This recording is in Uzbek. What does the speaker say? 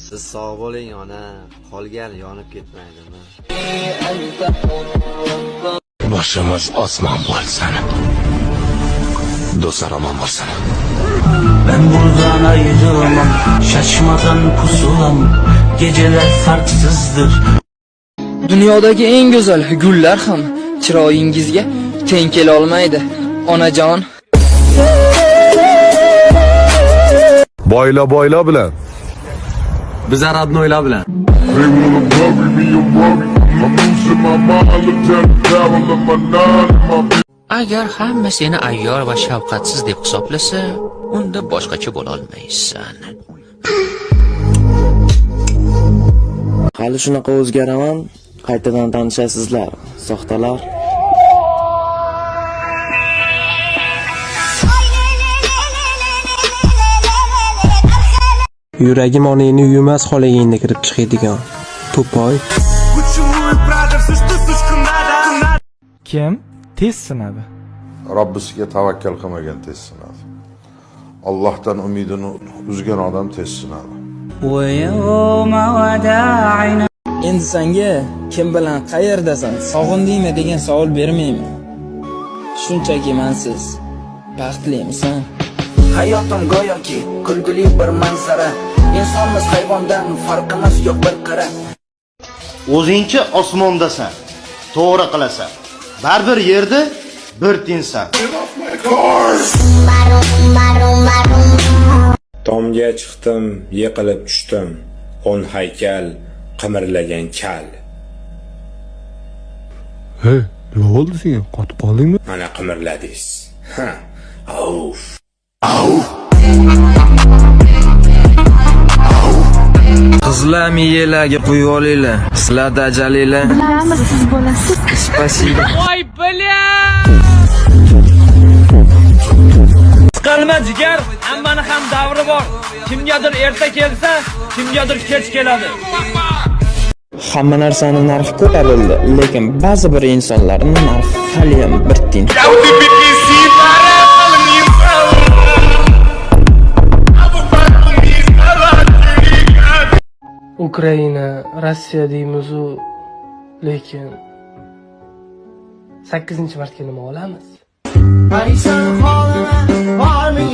Siz sog' bo'ling ona, qolgan yonib ketmaydimi? Boshimiz osmon bo'lsin. Do'stlar omon bo'lsin. Ben buradan ayrılamam, şaşmadan pusulam, geceler farksızdır. Dunyodagi eng go'zal gullar ham chiroyingizga teng kela olmaydi, onajon. Boyla boyla bilan. Bizlar родноylar bilan. Agar hamma seni ayyor va shafqatsiz deb hisoblasa, unda boshqacha bo'la olmaysan. Hali shunaqa o'zgaraman, qaytadan tanishasizlar, soxtalar. Yuragim onangni yumas xoligingda kirib chiqadigan. To'poy. Kim tez sinadi? Robbisiga tavakkal qilmagan tez sinadi. Allohdan umidini uzgan odam tez sinadi. Endi senga kim bilan qayerdasan, sog'indingmi degan savol bermayman. Shunchaki mansiz baxtlimisan? Hayotim go'yoki kulguli bir manzara. Insonmiz hayvondan farqimiz yo'q bir qara. O'zingchi osmondasan, to'g'ri qilasan. Baribir yerda bir tinsan. Tomga chiqdim, yiqilib tushdim. 10 haykal, qimirlagan kal. Hey, nima bo'ldi senga? Qotib qoldingmi? Mana qimirladingiz. Ha. Auf. Qizlar miyalarga quyib olinglar. Sizlar dajalinglar. Bilamiz siz bo'lasiz. Spasibo. Voy бля! Siqilma jigar, hammani ham davri bor. Kimgadir erta kelsa, kimgadir kech keladi. Hamma narsani narxi ko'tarildi, lekin ba'zi bir insonlarning narxi haliyam bir tiyin. Ukraina, Rossiya deymiz-u, lekin 8-martga nima olamiz? Parishon holim, bormi